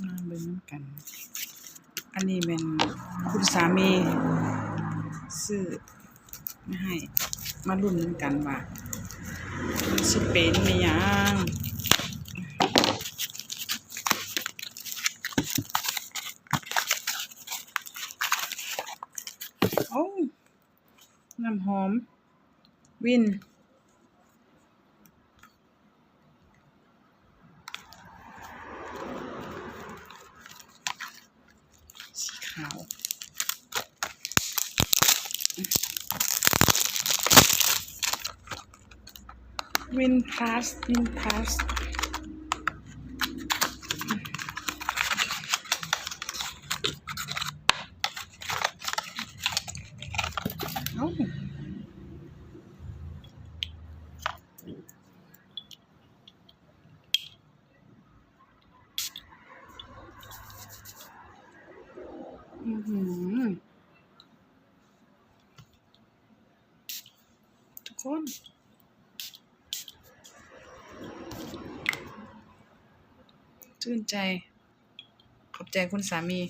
ມາເບິ່ງນຳກັນ. ອັນນີ້ແມ່ນຄຸນສາມີຊື້ມາໃຫ້ ມາລຸ້ນນຳກັນວ່າມັນຊິເປັນອີ່ຫຍັງ. ໂອ້ ນ້ຳຫອມວິນ ສີຂາວ ວິນພລັສ ວິນພລັສ ເອົ້າ. ອືຫື ທຸກຄົນ ຊື່ນໃຈ. ຂອບໃຈຄຸນສາມີ.